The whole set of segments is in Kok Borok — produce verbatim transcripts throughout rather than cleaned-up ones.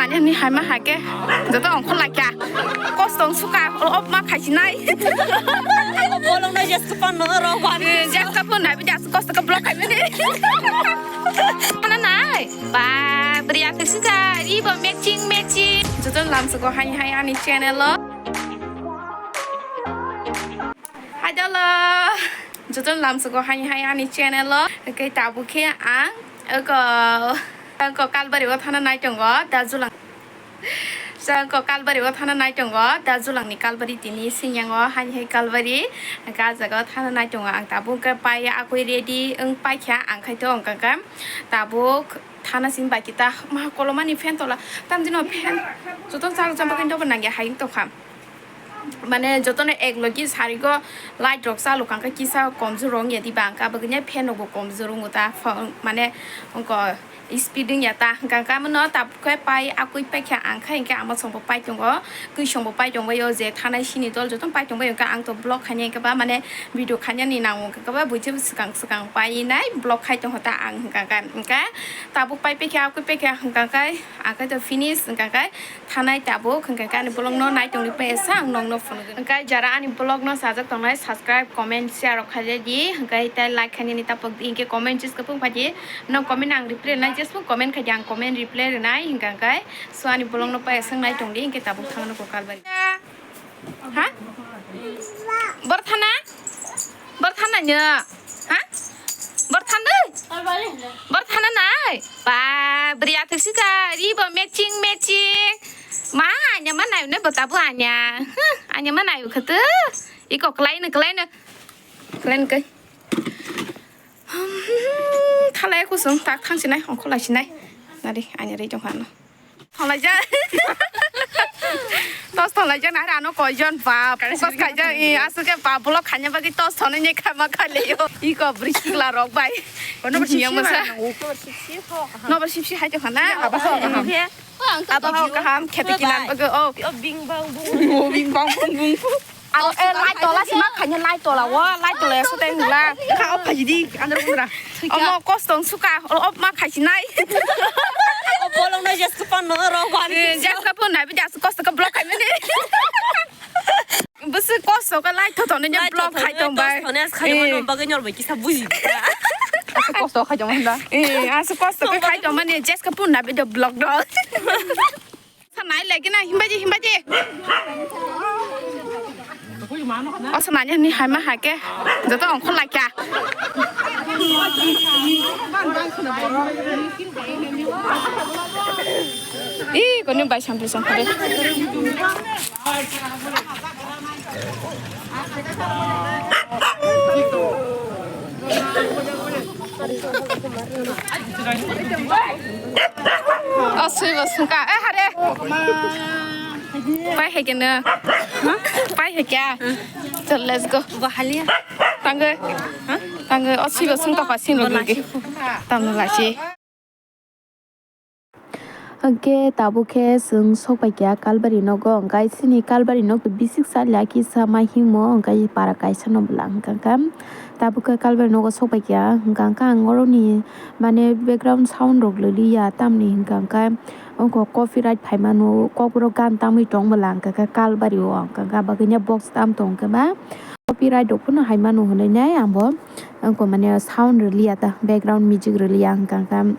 Ani ni hai ma hai khe joto ongkhor lai kha. Kosto wng suka, o, o ma khai sinai. Bolong na jes ka pan no ro ba. Eh, jes ka pan na bi jas kosto ka block khai mani. Mana nai? Ba, bri athak sika, ri bo matching, matching. Joto lamsugo hai hai ani channel o. Hai dolo. Joto lamsugo hai hai ani channel o. Khe tabuk khe ang oko, oko Kalbari o thana nai tongo, da julang. Sa ko Kalbari o thana nai tongo, da julangni Kalbari tini sinyango, hai hai Kalbari, hwnkhe ah jaga o thana nai tongo. Ang tabuk khe pai akui ready wng paikha, ang khai to wngkha khe tabuk thana simi bai kita ma kolomani fan tola, tamjino fan joto chal cham bagwi dobo nangya hai wng tongkha. Mane jotono ek logi sarigo light rok chalok kha, hwnkhe kisa komjor wng ya diba, hwnkhe abagwino fan rokbo komjor wngo ta, mane wngkha. Speed wngya ta, hwnkha khe amano tabuk khe pai akui paikha, ang khe hwnkhe ama songbo pai tongo, kwisongbo pai tongbaio je thanai sini dol jotono pai tongbaio, hwnkhe ang to vlog khainai hwnkhe ba mane video khainani nango hwnkhe ba buithi swkang swkang painai vlog khai tongkha ta ang hwnkha khe, hwnkhe tabuk pai paikha akui paikha hwnkha khe ang khe to finish hwnkha khe. Thanai tabuk, hwnkha khe ani vlog no nai tongwi paisa ang nokno phunugwi. Hwnkha jara ani vlog no sajak tongnai, subscribe, comment, share rok khaijai di, hwnkha tei like khainani tapok di, hinkhe comment jes kwbang phai di, no comment ang reply rwnai, jesbo comment khai di ang comment reply rwnai, hwnkha khe so ani vlog no paisa nai tongdi, hinkhe tabuk thangno ko Kalbari. Ha? Bor thana? Bor thana nya? Ha? Bor thana? Bor thana nai? Ba, bri athak sika, ri bo matching, matching. Ma, anya ma nai ne bota bu anya. Huh, anya ma nai khatu. Iko klai ne, klai ne. Klai ne kai. Thalai kusung tak thang sinai, ongkho lai sinai. Nari, anya ri jong hano. Thonglaijak. Tos thonglaijak na ano koijon ba focus khaijak, i aswk khe ba vlog khaina bagwi tos thonwi ni kha ma kha leyo. Iko bwrwi sikla rok bai. Kono bwrwi sikla masa. Nobar sipsi hai to khana. Abo ho kaham. Abo ho kaham khete kinan bagwi o. Bing bang bung. Bing bang bung bung. Ang, eh, light tola si ma khaina light tola o, light tola ya soteng hula. Kha o phaji di, andar kundra. Omo kostong suka, o, o ma khaisi nai. O bolong nai jes kapan no ro bani. Eh, jes kapan nai, bi jas kosto ka block khai mani. Bisi kosto ka light thoto ne block khai tong bai. Thone as khai mano bagai nyor bai kisa buji. Asa kosto khai tong manda. Eh, asa kosto ka khai tong mani, jes kapan nai bi do block do. Sanai lagi na himbaji, himbaji. O sanai ni hai ma hai khe. Joto ongkhor lai kha. Ih, koni bai sampli sampli. O sui bo sungka. Eh, hare. Pai hai khe no. Pai hai kya? Chal, let's go. Bahaliya. Tanggo. Tanggo. O sui bo sungka pa sino gulgi. Tamno lachi. Hwnkhe tabuk khe chwng sokpai kha Kalbari nogo, hwnkhe chini Kalbari nok bisik salya kisa ma himo, hwnkhe para kaisa no bwla hwnkha khe tabuk khe Kalbari nogo sokpai kha, hwnkha khe ang oroni mane background sound rok liliya tamni hwnkha khe ongkho copyright phaimano, kokborok gan tamwi tong bwla hwnkha khe Kalbari o hwnkha khe bagwino box tam tong khe ba copyright rok phano hai mano hwnwi nai ang bo ongkho mane sound riliya ta background music riliya hwnkha khe.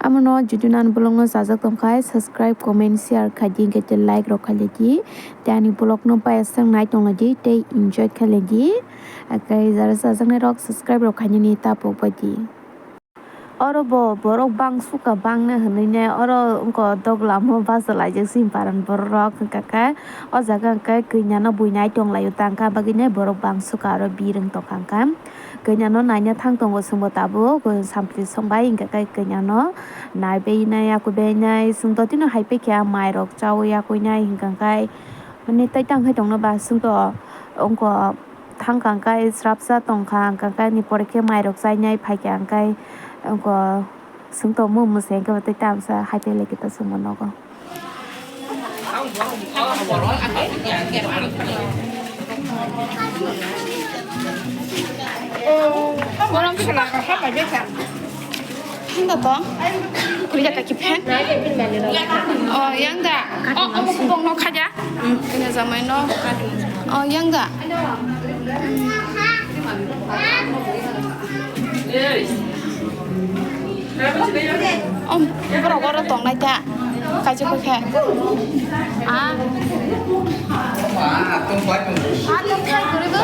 Amo no jodi nang bolong no chajak tong khai, subscribe, comment, share khai di, hwnkhe tei like rok khai lai di. Tei ani vlog no pai aswk nai tong lai di, tei enjoy khai lai di. Akai jara chajaknai rok subscribe rok khainani tapok bai di. Oro bo borok bang suka bang na hinwi ne oro wngkha doglam o bacha laijak simi paran borok rok hwnkha khe o jaga hwnkhe kanya no bui nai tong lai o tangkha bagwi ne borok bang suka oro birwng tongkha hwnkha. Kanya no naina thang tongo chwngbo tabuk, sampli songbai hwnkha khe kanya no naibai nai, yakubai nai, chwng totino hai paikha mai rok chaui yakui nai hwnkha khe, mane tai tang khai tongno ba chwngto ongko thang kha hwnkha khe srapsa tongkha hwnkha khe ani pore khe mai rok chainai phaikha hwnkha khe ongko chwngto mung mwsai hwnkhe bo tei tamsa hai pailai khe ta chwngbo nogo. Hingda to? Kuliah kaki fan? Oh, yang da. Oh, oh, bong no khaja. Kena jamai no. Oh, yang da. Om, borok oro tongnai ta. Kaisa koi khe. Ah. Ah, tong khai kwrwi bo.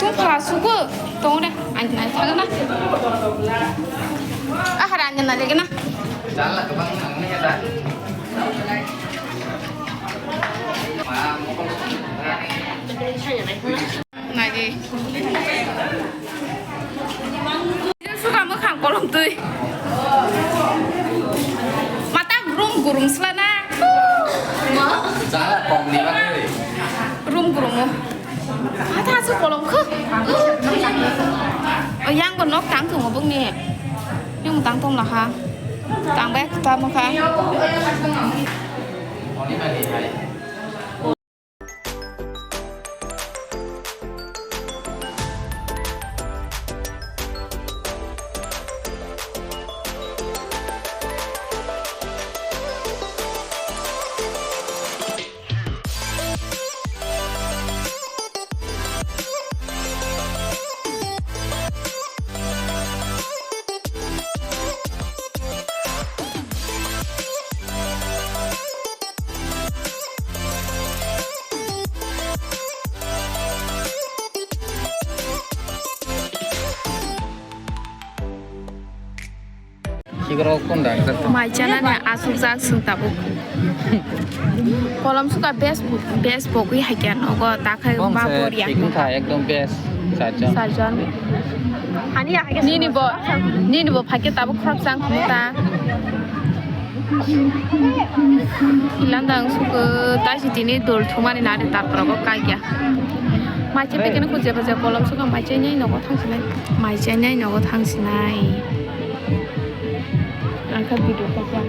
Tong pha sugo. Tong de. Ang nai thang na. Ah, hara ang nai lagi na. Nai di. Suka mwkhang kolom twi. Mata gurum gurum slana. Jala kok ni bagwi. Rum gurum o. Mata su kolom khu. O yang bo nok tang thung o bung ni. Yang tang thung la ha. Tang bai ta mo kha. Mai chanani asukjak chwng tabuk. Kolom suka best, best pogwi haikhe nogo takhai ma boriya. Ekdom best. Sarjon. Sarjon. Nini bo, nini bo phaikhe tabuk khorok chang ta. Ilandang suku taisi tini dol thumani nari tarpor obo kagya. Maiche pekeno khujya baja kolom suka maiche nyai nogo thangsinai. Maiche nyai nogo thangsinai. Angkha video kagya.